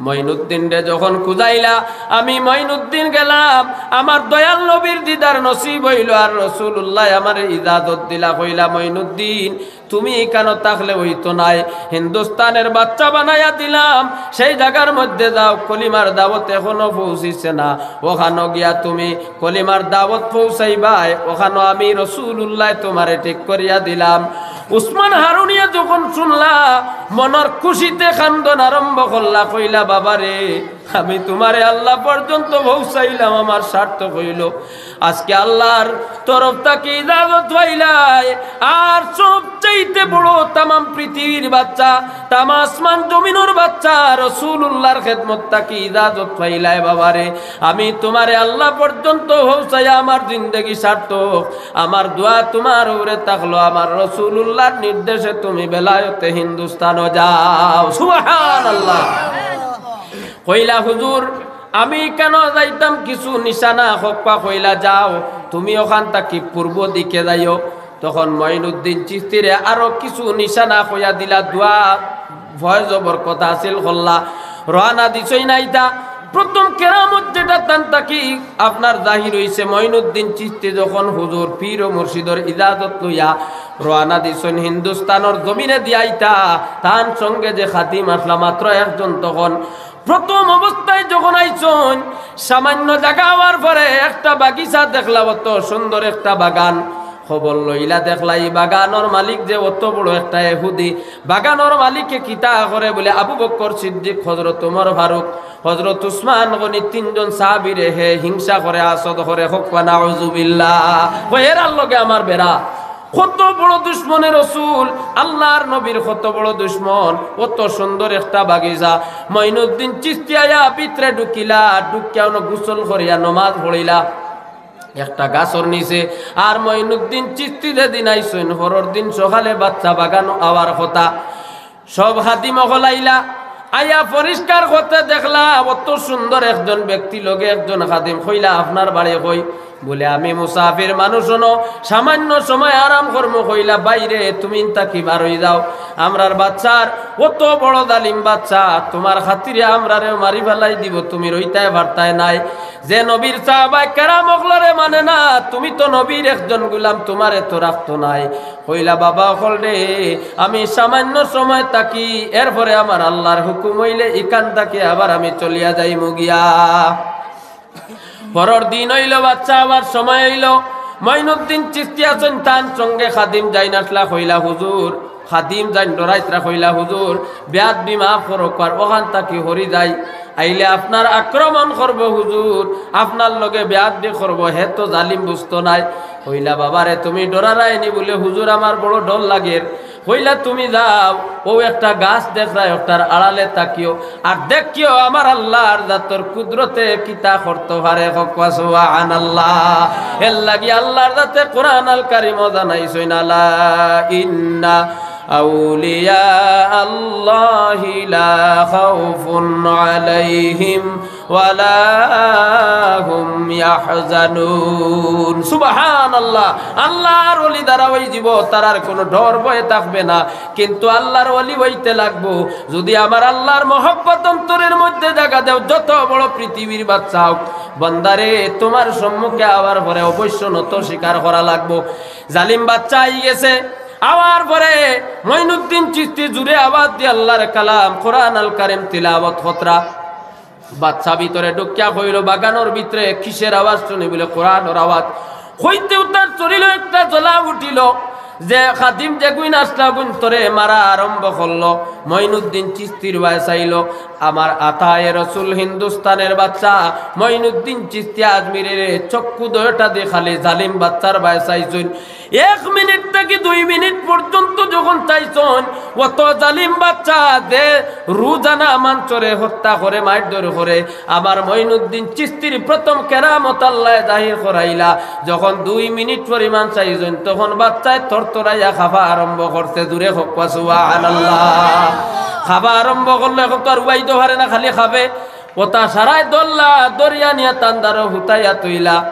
মঈনুদ্দিনরে যখন খুজাইলা, আমি মঈনুদ্দিন গেলাম, আমার দয়াল নবীর দিদার নসিব অইলো, আর রাসূলুল্লায় আমারে ইজাজত দিলা, কইলা, "মঈনুদ্দিন, তুমি ইকানো থাকলে অইতো নায়, হিন্দুস্তানের বাদশা বানাইয়া দিলাম, সেই জাগার মধ্যে যাও, কলিমার দাওয়াত এখনো পৌঁছিছে না, অখানো গিয়া তুমি কলিমার দাওয়াত পৌঁছাইবায়, অখানো আমি রাসূলুল্লায় তুমারে ঠিক করিয়া দিলাম।" উসমান হারুনিয়ে যখন শুনলা, মনর খুশিতে কান্দন আরম্ভ করলা, কইলা, "বাবারে, আমি তুমারে আল্লাহ পর্যন্ত পৌঁছাইলাম, আমার সার্থক অইলো। আজকে আল্লাহর তরফ থাকি ইজাজত পাইলাই, আর সবচাইতে বড় তামাম পৃথিবীর বাদশা, তামাম আসমান জমিনর বাদশা রাসূলুল্লাহর খেদমত থাকি ইজাজত পাইলাই, বাবারে, আমি তুমারে আল্লাহ পর্যন্ত পৌঁছাইয়া আমার জিন্দেগি সার্থক। আমার দোয়া তুমার উপরে থাকলো, আমার রাসূলুল্লাহর নির্দেশে তুমি বেলায়েতে হিন্দুস্তানো যাও।" সুবহানাল্লাহ। কইলা, "হুজুর, আমি কেনে যাইতাম কিছু নিশানা হক্কা?" কইলা, "যাও, তুমি অখান থাকি পূর্ব দিকে যাইও।" তখন মঈনুদ্দিন চিশতিরে আরো কিছু নিশানা কইয়া দিলা, দোয়া ফয়েজ বরকত হাসিল করলা। রওয়ানা দিছইন আইতা। প্রথম কেরামত যেটা তান থাকি আপনার জাহির অইছে, মঈনুদ্দিন চিশতি যখন হুজুর পীর ও মুর্শিদর ইজাজত লইয়া রওয়ানা দিছইন হিন্দুস্তানর জমিনে দিয়া আইতা, তান সঙ্গে যে খাদিম আসলা মাত্র একজন, তখন প্রথম অবস্থায় যখন আইছইন, সামান্য জাগা অওয়ার পরে একটা বাগিচা দেখলা, অত সুন্দর একটা বাগান। খবর লইলা, দেখলা ই বাগানর মালিক যে অত বড় একটা ইহুদি, বাগানর মালিকে কিতা করে বুলে আবু বকর সিদ্দিক, হযরত উমর ফারুক, হযরত উসমান গনি তিনজন সাহাবীরে হে হিংসা করে, হাসদ করে, কউক্কা নাউজুবিল্লাহ। কয়, "এরার লগে আমার বেড়া।" কত বড় দুশমনে রসুল, আল্লাহর নবীর কত বড় দুশমন, অত সুন্দর একটা বাগিচা। মঈনুদ্দিন চিশতি আইয়া ভিতরে ঢুকিলা, ঢুকিয়া অনো গোসল করিয়া নমাজ পড়িলা একটা গাছর নিচে। আর মঈনুদ্দিন চিশতি যেদিন আইছইন, পরর দিন সকালে বাদশা বাগানো আওয়ার কথা। সব খাদিম অকল আইলা, আইয়া পরিষ্কার করতে দেখলা, অত সুন্দর একজন ব্যক্তি, লগে একজন খাদিম। কইলা, "আপনার বাড়ি কই?" বুলে, "আমি মুসাফির মানুষ, অনো সামান্য সময় আরাম করমু।" কইলা, "বাইরে, তুমি ইন থাকি বার অই যাও, আমরার বাদশার অত বড় জালিম বাদশা, তুমার খাতিরে আমরারেও মারি ফালাই দিবো, তুমি রইতায় পারতায় নায়। যে নবীর সাহাবায়ে কেরাম অকলরে মানে না, তুমি তো নবীর একজন গুলাম, তুমারে তো রাখতো নায়।" কইলা, "বাবা অকল রে, আমি সামান্য সময় থাকি, এরপরে আমার আল্লাহর হুকুম অইলে ইখান থাকি আবার আমি চলিয়া যাইমু গিয়া।" পরর দিন অইলো, বাদশা আবার সময় অইলো, মঈনুদ্দিন চিশতি আছইন, তান সঙ্গে খাদিম যাইন আসলা। কইলা, "হুজুর", খাদিম যাইন ডরাইতরা, কইলা, "হুজুর, বেয়াদবি মাফ করউক্কা, আর অখান থাকি হরি যাই, আইলে আপনার আক্রমণ করবো হুজুর, আপনার লগে বেয়াদবি করবো, হে তো জালিম বুঝতো নায়।" কইলা, "বাবারে, তুমি ডরারায়নি?" বুলে, "হুজুর, আমার বড় ডর লাগের।" কইলা, "তুমি যাও, অউ একটা গাছ দেখরায়, অটার আড়ালে থাকিও, আর দেখিও আমার আল্লাহর জাতর কুদরতে কিতা করতো পারে।" কউক্কা সুবহানাল্লাহ। এর লাগি আল্লাহর জাতে কোরআন আল কারিমো জানাইছইন, "আলা ইন্না আউলিয়া আল্লাহি লা খাউফুন আলাইহিম ওয়ালা হুম ইয়াহজানুন।" সুবহানাল্লাহ। আল্লাহর ওলি যারা অইযিবো, তারার কোনো ডর ভয় থাকবে না। কিন্তু আল্লাহর ওলি অইতে লাগবো। যদি আমার আল্লাহর মহব্বত অন্তরের মধ্যে জাগা দেও, যত বড় পৃথিবীর বাদশা অউক, বন্দারে, তুমার সম্মুখে আওয়ার পরে অবশ্য নত স্বীকার করা লাগবো। জালিম বাদশা আইগেছে। আওয়ার পরে মঈনুদ্দিন চিশতি জুরে আওয়াজ দি আল্লাহর কালাম, কোরআন আল কারিম তিলাওয়াত করতরা। বাদশা ভিতরে ঢুকিয়া কইলো, "বাগানর ভিতরে কিসের আওয়াজ হুনি?" বুলে, "কোরআনর আওয়াজ।" কইতেউ তার শরীলো একটা জ্বলা উঠিলো, যে খাদিম যেগুইন আসলা অগুইন তরে মারা আরম্ভ করলো। মঈনুদ্দিন চিশতির বায় চাইলো, আমার আতায়ে রসুল হিন্দুস্তানের বাদশা মঈনুদ্দিন চিশতি আজমিরের চক্ষু দুইটা দি খালি জালিম বাদশার বায় চাইছইন। এক মিনিট থাকি দুই মিনিট পর্যন্ত যখন চাইছইন, অত জালিম বাদশা যে রোজানা মানষরে হত্যা করে, মারধর করে, আমার মঈনুদ্দিন চিশতির প্রথম কেরামত আল্লায় জাহির করাইলা। যখন দুই মিনিট পরিমাণ চাইছইন, তখন বাদশায় থরথরাইয়া কাঁপা আরম্ভ করছে। জুরে কউক্কা সুবহানাল্লাহ। কাঁপা আরম্ভ করলে এখন তো আর উবাইতো পারে না, খালি কাঁপে। অতা সারায় ধরলা, ধরিয়া নিয়া তান দারো হুতাইয়া থইলা।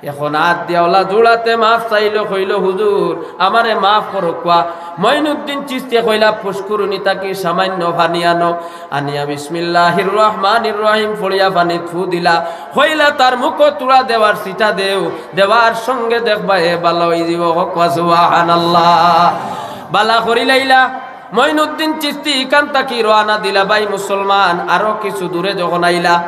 এখন আত দিয়া অলা জুড়াতে মাফ চাইলো, কইলো, "হুজুর, আমারে মাফ করউক্কা।" মঈনুদ্দিন চিশতিয়ে কইলা, "পুষ্কুরুনি থাকি সামাইন্য পানি আনো।" আনিয়া বিসমিল্লাহির রহমানির রহিম পড়িয়া পানিত ফু দিলা। কইলা, "তার মুখো তুরা দেওয়ার ছিটা দেও, দেওয়ার সঙ্গে দেখবায় এ ভালা অইযিবো।" কউক্কা সুবহানাল্লাহ। ভালা করিলাইলা। মঈনুদ্দিন চিশতি ইখান থাকি রওয়ানা দিলা। ভাই মুসলমান, আরো কিছু দূরে যখন আইলা,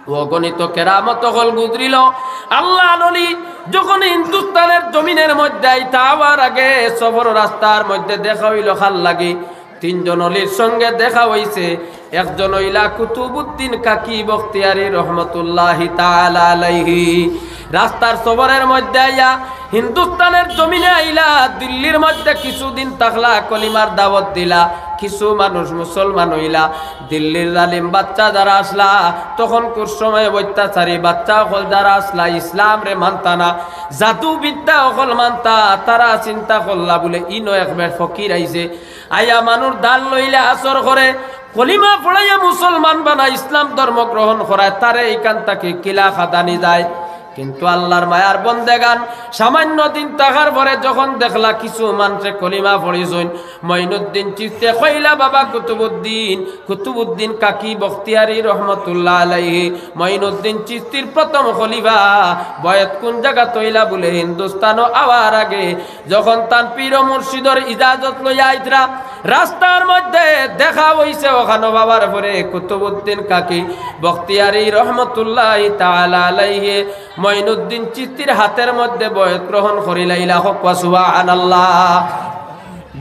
অগণিত কেরামত অকল গুজরিলো। আল্লার অলি যখন হিন্দুস্তানর জমিনর মধ্যে আইতা, আওয়ার আগে সফর রাস্তার মধ্যে দেখা অইলো কার লাগি। তিনজন অলির সঙ্গে দেখা অইছে। একজন অইলা কুতুবুদ্দিন কাকি বখতিয়ারি রহমতুল্লাহি তাআলা আলাইহি। রাস্তার সফরর মধ্যে আইয়া হিন্দুস্তানর জমিনে আইলা, দিল্লির মধ্যে কিছুদিন থাকলা, কলিমার দাওয়াত দিলা, কিছু মানুষ মুসলমান অইলা। দিল্লির জালিম বাদশা যারা আছলা, তখনকুর সময় অত্যাচারী বাদশা অকল যারা আছলা, ইসলামরে মানতা না, জাদু বিদ্যা অকল মানতা, তারা চিন্তা করলা বুলে, "ইনো এক বেটা ফকির আইছে, আইয়া মানুষ দান লইলে আসর করে, কলিমা পড়াইয়া মুসলমান বানায়, ইসলাম ধর্ম গ্রহণ করায়, তারে ইখান থাকি কিলা খেদানি যায়।" কিন্তু আল্লার মায়ার বন্দেগান সামাইন্য দিন থাকার পরে যখন দেখলা কিছু মানষে কলিমা পড়িছইন, মঈনুদ্দিন চিশতিয়ে কইলা, "বাবা কুতুবুদ্দিন, কুতুবুদ্দিন কাকি বখতিয়ারি রহমতুল্লাহ আলাইহি, মঈনুদ্দিন চিশতির প্রথম খলিফা, বয়েত কুন জাগাত অইলা?" বুলে, "হিন্দুস্তানো আওয়ার আগে যখন তান পীর ও মুর্শিদর ইজাজত লইয়া আইতরা, রাস্তার মধ্যে দেখা অইছে, অখানো পাওয়ার পরে কুতুবুদ্দিন কাকি বখতিয়ারি রহমতুল্লাহি তাআলা আলাইহি মঈনুদ্দিন চিশতির হাতর মধ্যে বয়েত গ্রহণ করিলাইলা।" কউক্কা সুবহানাল্লাহ।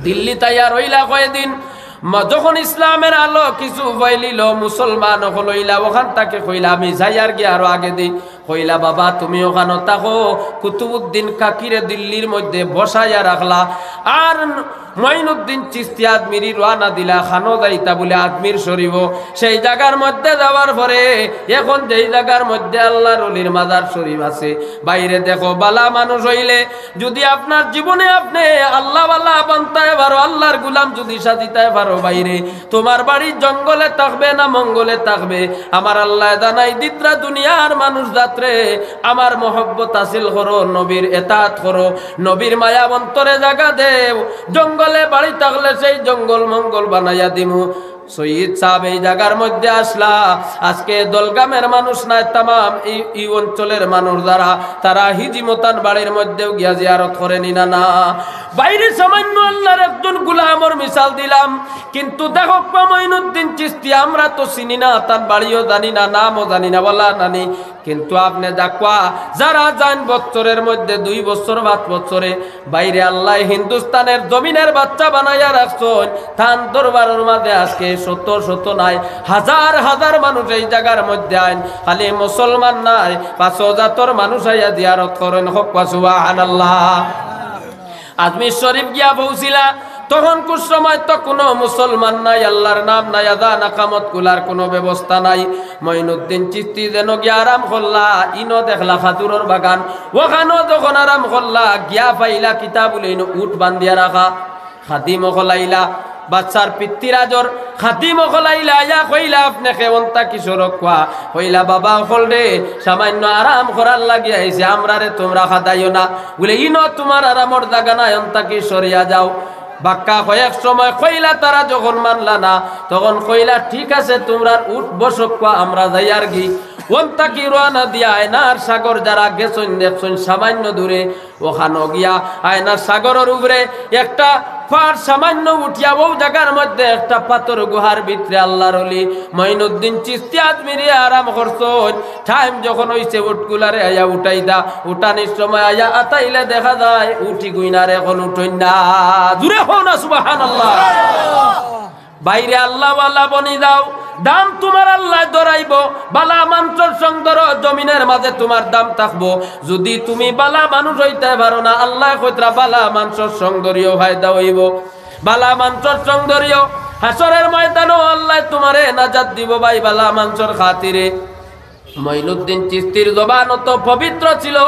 দিল্লিত আইয়া রইলা কয়দিন, ম-, যখন ইসলামর আলো কিছু ফাইলিলো, মুসলমান অকল অইলা, অখান থাকি কইলা, "আমি যাইয়ার গি আরো আগেদি।" কইলা, "বাবা, তুমি অখানো থাকো।" কুতুবুদ্দিন কাকিরে দিল্লির মধ্যে বসাইয়া রাখলা। আর মঈনুদ্দিন চিশতি আজমিরি রওয়ানা দিলা, কানো যাইতা বুলে আজমির শরীফো। সেই জাগার মধ্যে যাওয়ার পরে, এখন যেই জাগার মধ্যে আল্লার অলির মাজার শরীফ আছে, বাইরে দেখো, ভালা মানুষ অইলে যুদি আপনার জীবনে আপনে আল্লাওয়ালা বানতায় পারো, আল্লার গুলাম যুদি সাজিতায় পারো, বাইরে তুমার বাড়ি জঙ্গলে থাকবে না মঙ্গলে থাকবে? আমার আল্লায় জানাই দিতরা দুনিয়ার মানুষ জাতরে, আমার মহব্বত হাসিল করো, নবীর এতাআত করো, নবীর মায়া অন্তরে জাগা দেও। জঙ্গলে বাড়ি থাকলে সেই জঙ্গল মঙ্গল বানাইয়া দিমু। সৈয়দ সাব এই জাগার মধ্যে আছলা, আজকে দলগামের মানুষ নায়, তামাম এই, এই অঞ্চলের মানুষ যারা, তারা হিজিমতান বাড়ির মধ্যেও গিয়া জিয়ারত করেনি না, না। বাইরে সামাইন্য আল্লার একজন গুলামর মিসাল দিলাম, কিন্তু দেখউক্কা মঈনুদ্দিন চিশতি, আমরা তো চিনি না, তান বাড়িও জানি না, নামও জানি না, বলা নানি। কিন্তু আপনে দেখউক্কা, যারা যাইন বছরর মধ্যে দুই বছর, পাঁচ বছরে, বাইরে আল্লায় হিন্দুস্তানর জমিনর বাদশা বানাইয়া রাখছইন, তান দরবারর মাঝে আজকে শত শত নায়, হাজার হাজার মানুষ এই জাগার মধ্যে আইন, খালি মুসলমান নায়, পাঁচও জাতর মানুষ আইয়া জিয়ারত করইন। কউক্কা সুবহানাল্লাহ। আজমির শরীফ গিয়া পৌঁছিলা, তখনকুর সময় তো কুনু মুসলমান নাই, আল্লার নাম নাই, আজান আকামত কুলার কুনু ব্যবস্থা নাই। মঈনুদ্দিন চিশতি যেন গিয়া আরাম করলা, ইনো দেখলা খাজুরর বাগান, অখানো যখন আরাম করলা, গিয়া পাইলা কিতা বুলে ইনো উট বান্ধিয়া রাখা। খাদিম অকল আইলা, বাদশার পিতৃরাজর খাদিম অকল আইলা, আইয়া কইলা, "আপনে কে, অন্তা কিসর অউক্কা?" কইলা, "বাবা অকলরে, সামাইন্য আরাম করার লাগি আইছি, আমরারে তুমরা খাদাইও না।" বুলে, "ইনো তুমার আরামর জাগা নায়, অন্তা কি সরিয়া যাও।" বাক্কা কয়েক সময় কইলা, তারা যখন মানলা না, তখন কইলা, "ঠিক আছে, তুমরার উট বসউক্কা, আমরা যাইয়ার গি।" অন্তা কি রওয়ানা দিয়া আয়নার সাগর যারা গেছইন দেখছইন সামাইন্য দূরে, অখানো গিয়া আয়নার সাগরর উপরে একটা পাড় সামাইন্য উঠিয়া অউ জাগার মধ্যে একটা পাথর গুহার ভিতরে আল্লার অলি মঈনুদ্দিন চিশতি আজমিরি আরাম করছইন। টাইম যখন অইছে উটগুলারে আইয়া উঠাইতা, উঠানির সময় আইয়া আতাইলে দেখা যায় উট ইগুইন আর এখন উঠইন না। জুরে কও না সুবহানাল্লাহ। বাইরে আল্লাওয়ালা বনি যাও, দাম তুমার আল্লায় ধরাইবো। ভালা মানষর সং ধরো, জমিনর মাঝে তুমার দাম থাকবো। যুদি তুমি ভালা মানুষ অইতায় পারো না, আল্লায় কইতরা ভালা মানষর সং ধরিও ফায়দা অইবো। ভালা মানষর সং ধরিও, হাশরর ময়দানো আল্লায় তুমারে নাজাত দিবো ভাই, ভালা মানষর খাতিরে। মঈনুদ্দিন চিশতির জবান অত পবিত্র ছিল,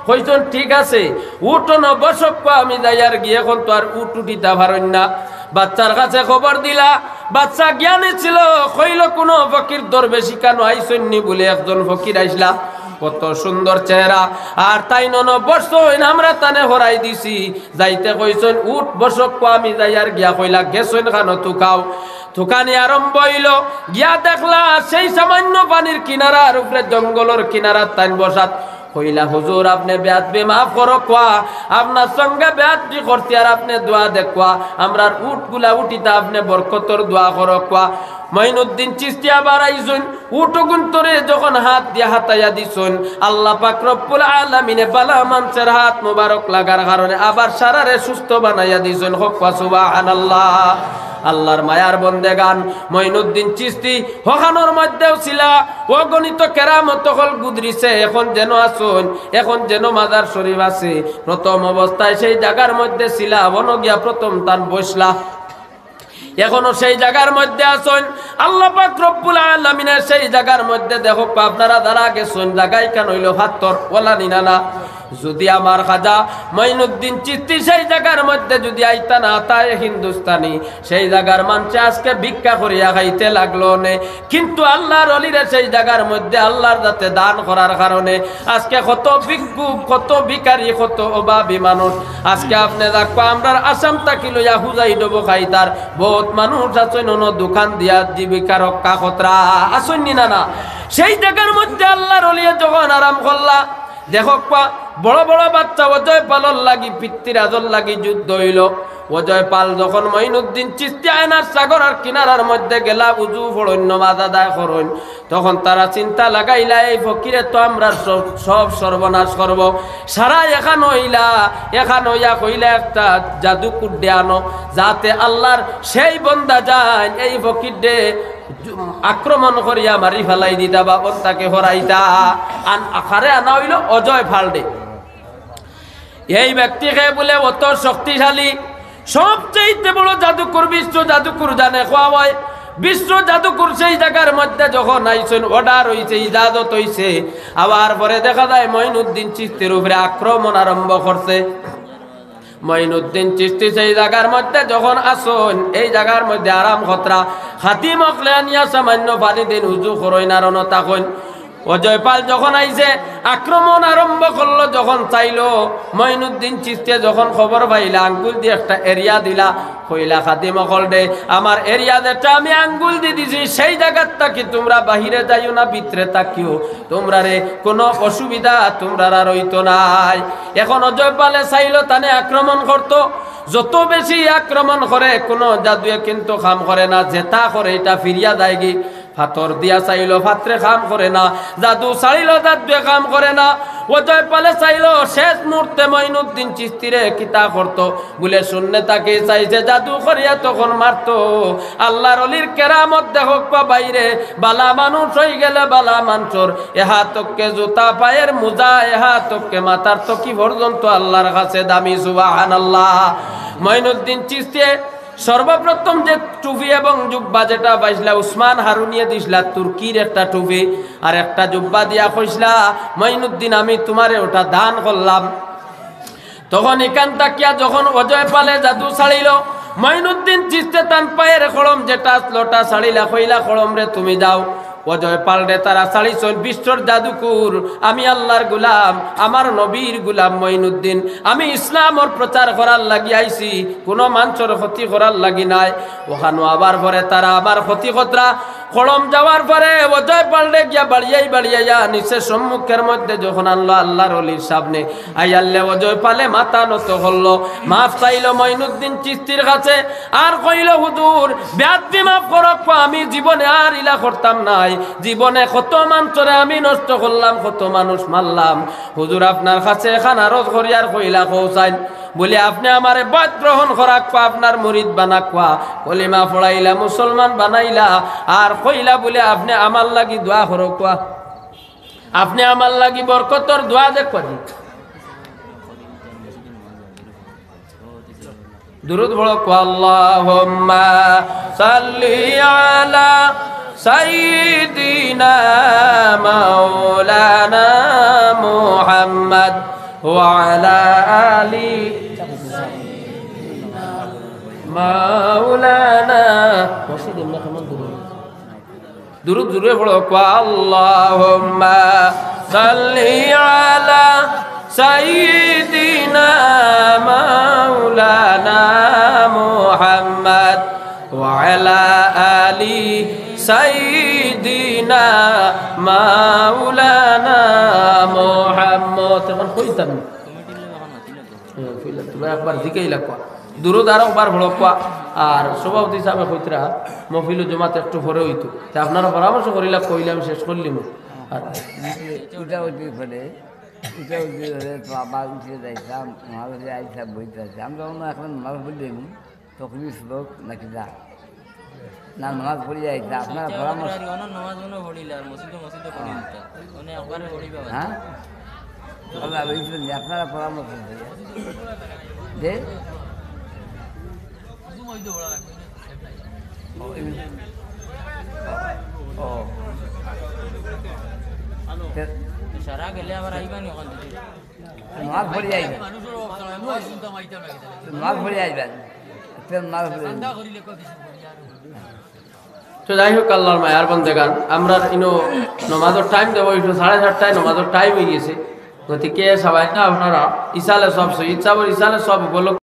কইছইন, "ঠিক আছে, উট অনো বসউক্কা, আমি যাইয়ার গি, এখন তো আর উট উঠিতা পারইন না।" বাদশার কাছে খবর দিলা, বাদশা জ্ঞানী ছিল, কইলো, "কুনু ফকির দরবেশ ইকানো আইছইন নি?" বুলে, "একজন ফকির আইছলা।" কত সুন্দর চেহারা। আর তাইন অনো বসছইন, আমরা তানে হরাই দিছি। যাইতে কইছইন, "উঠ বসউক্কা, আমি যাইয়ার গিয়া।" কইলা, "গেছইন খানো তুকাও।" তুকানি আরম্ভ অইলো। গিয়া দেখলা, সেই সামান্য পানির কিনারার উপরে, জঙ্গলর কিনারাত তাইন বসাত। কইলা, "হুজুর, আপনে বেয়াদবি মাফ করউক্কা, আপনার সঙ্গে বেয়াদবি করছি, আর আপনে দোয়া দেউক্কা, আমরার উটগুলা উঠিতা আপনে বরকতর দোয়া করউক্কা।" মঈনুদ্দিন চিশতি আবার আইছইন, উটগুন্তরে যখন হাত দিয়া হাতাইয়া দিছইন, আল্লাহ পাক রব্বুল আলামিনে বালা মানষর হাত মুবারক লাগার কারণে আবার সারারে সুস্থ বানাইয়া দিছইন। কউক্কা সুবহানাল্লাহ। আল্লাহর মায়ার বন্দেগান, মঈনুদ্দিন চিশতি হখানোর মধ্যেও ছিলা, অগণিত কেরামত অকল গুজরিছে, এখন যেন আছইন, এখন যেন মাজার শরীফ আছে। প্রথম অবস্থায় সেই জাগার মধ্যে ছিলা, অনো গিয়া প্রথম তান বসলা। এখনো সেই জাগার মধ্যে আছইন। আল্লাহ পাক রব্বুল আলামিনে সেই জাগার মধ্যে, দেখউক্কা, আপনারা যারা গেছইন, জাগা ইখান অইলো পাথর, অলা নি না না। যুদি আমার খাজা মঈনুদ্দিন চিশতি সেই জাগার মধ্যে যুদি আইতা না, তাই হিন্দুস্তানি, সেই জাগার মানষে আজকে ভিক্ষা করিয়া খাইতে লাগলো অনে। কিন্তু আল্লাহর অলিরে সেই জাগার মধ্যে আল্লাহর যাতে দান করার কারণে আজকে কত ভিক্ষুক, কত ভিখারি, কত অভাবী মানুষ। আজকে আপনে দেখউক্কা, আমরার আসাম থাকি লইয়া হুজাই ডবো খাইতার বউত মানুষ আছইন, অনো দোকান দিয়া জীবিকা রক্ষা করতরা, আছইন নি না না? সেই জাগার মধ্যে আল্লাহর অলিয়ে যখন আরাম করলা, দেখউক্কা, বড় বড় বাচ্চা অজয় পালর লাগি, পৃথ্বীরাজর লাগি যুদ্ধ অইলো। অজয় পাল যখন মঈনুদ্দিন চিশতি আয়নার সাগরর কিনারার মধ্যে গেলা, উজু পড়ইন, নমাজ আদায় করইন, তখন তারা চিন্তা লাগাইলা, "এই ফকিরে তো আমরার সব, সব সর্বনাশ করবো।" সারা এখান অইলা, এখান অইয়া কইলা, "একটা জাদু কুড্ডে আনো, যাতে আল্লাহর সেই বন্দা যাইন, এই ফকিররে আক্রমণ করিয়া মারি ফালাই দিতা বা অন তাকে হরাইতা।" আন-, আকারে আনা অইলো অজয় পালরে। এই ব্যক্তিকে বুলে অত শক্তিশালী, সবচেয়ে বড় জাদুকর, বিশ্ব জাদুকর জানে কওয়া অয়। বিশ্ব জাদুকর সেই জাগার মধ্যে যখন আইছইন, order অইছে, ইজাজত অইছে, আবার পরে দেখা যায় মঈনুদ্দিন চিশতির উপরে আক্রমণ আরম্ভ করছে। মঈনুদ্দিন চিশতি সেই জাগার মধ্যে যখন আছইন, এই জাগার মধ্যে আরাম করতরা, খাদিম অকলে আনিয়া সামান্য পানি দিন, উজু করইন আর অনো থাকইন। অজয় পাল যখন আইছে, আক্রমণ আরম্ভ করলো, যখন চাইলো, মঈনুদ্দিন চিশতিয়ে যখন খবর পাইলা, আঙ্গুল দি একটা area দিলা, কইলা, "খাদিম অকলরে, আমার area যেটা আমি আঙ্গুল দি দিছি, সেই জাগার থাকি তুমরা বাহিরে যাইও না, ভিতরে থাকিও, তুমরারে কুনু অসুবিধা তুমরার আর অইতো নায়।" এখন অজয় পালে চাইলো তানে আক্রমণ করতো, যত বেশি আক্রমণ করে কুনু জাদুয়ে কিন্তু কাম করে না, যেটা করে ইটা ফিরিয়া যায়গি। পাথর দিয়া চাইলো, পাথরে কাম করে না। জাদু ছাড়িলো, জাদুয়ে কাম করে না। অজয় পালে চাইলো, শেষ মুহূর্তে মঈনুদ্দিন চিশতিরে কিতা করতো? বুলে শূন্যে তাকে চাইছে, জাদু করিয়া তখন মারতো। আল্লাহর অলির কেরামত দেখউক্কা বাইরে, বালা মানুষ অইগেলে বালা মানষর এ হাতকে জুতা, পায়ের মুজা, এ হাতকে মাথার তকি পর্যন্ত আল্লাহর কাছে দামি। সুবহানাল্লাহ। মঈনুদ্দিন চিশতিয়ে সর্বপ্রথম যে টুপি এবং জুব্বা যেটা পাইছলা, উসমান হারুনিয়ে দিছলা, তুর্কির একটা টুপি আর একটা জুব্বা দিয়া কইছলা, "মঈনুদ্দিন, আমি তুমারে ওটা দান করলাম।" তখন ইখান থাকিয়া যখন অজয় পালে জাদু ছাড়িলো, মঈনুদ্দিন চিশতিয়ে তান পায়ের খড়ম যেটা আছলো, ওটা ছাড়িলা, কইলা, "খড়মরে তুমি যাও।" অজয় পালরে তারা ছাড়িছইন, "বিশ্বর জাদুকর, আমি আল্লাহর গোলাম, আমার নবীর গোলাম মঈনুদ্দিন, আমি ইসলামর প্রচার করার লাগি আইছি, কুনু মানষর ক্ষতি করার লাগি নায়।" অখানো আবার পরে তারা আমার ক্ষতি করতরা, খড়ম যাওয়ার পরে অজয় পালরে গিয়া বাড়িয়াই বাড়িয়াইয়া নিচে সম্মুখের মধ্যে যখন আনলো আল্লাহর অলির সামনে, আইয়ারলে অজয় পালে মাথা নত করলো, মাফ চাইলো মঈনুদ্দিন চিশতির কাছে, আর কইলো, "হুজুর, বেয়াদবি মাফ করউক্কা, আমি জীবনে আর ইলা করতাম নায়, জীবনে কত মানষরে আমি নষ্ট করলাম, কত মানুষ মারলাম, হুজুর আপনার কাছে এখান আরজ করিয়ার।" কইলা, "কও চাইন।" বুলে, "আপনে আমারে বয়আত গ্রহণ করাউক্কা, আপনার মুরিদ বানাউক্কা, কলিমা পড়াইলা, মুসলমান বানাইলা, আর কইলা বুলে আপনে আমার লাগি দোয়া করউক্কা, আপনে আমার লাগি বরকতর দোয়া দেউক্কা।" দুরুদ পড়উক্কা, আল্লাহুম্মা সাল্লি আলা সাইয়্যিদিনা মাওলানা মুহাম্মদ ওয়া আলা আলি মাওলানা। দুরুদ জুরে পড়উক্কা, আল্লাহুম্মা صل على سيدنا مولانا محمد وعلى آل سيدنا مولانا محمد। এখন কইতাম না। হ্যাঁ, কইলাম, তোমরা একবার জিকাইলা কোয়া। দুরুদ আর একবার পড়ো কোয়া। আর সভাপতি সাহেবে কইতরা, মহফিল জমাত একটু পরে অইতো। তে আপনারা পরামর্শ করিলা, কইলে আমি শেষ করলিমু। আর ইটা অইতে পারে, ইটা অইতে পারে, তো আবার উঠে যাইতাম, নামাজ পড়ে আইতাম, বইতে আইতাম। আমরা অন্য এখন নামাজ পড়ে দেবো, তখনই শ্লোক নাকি যা। না, নামাজ পড়ে আইতাম, আপনারা পরামর্শ। আর অন্য নামাজ মনে পড়িলে আর মসজিদে মসজিদে পড়ি দিতাম। মানে একবারে পড়িবা। হ্যাঁ? আল্লাহ, ওই জন্য আপনারা পরামর্শ দিন। যে? ও, এই-, ও। তে- সারা গেলে আবার আইবানি ওখান থেকে। নামাজ পড়ে আইবেন। নামাজ পড়ে আইবেন। তে নামাজ পড়ে আইবেন। তো যাই হোক, আল্লাহর মায়ার বন্দেগান, আমরা ইনো নমাজর টাইম দেবো, একটু সাড়ে সাতটায় নমাজর টাইম অই গেছে। গতিকে সবাই না আপনারা ইসালে সব, সৈয়দ সাহেবর ইসালে সব উপলক্ষে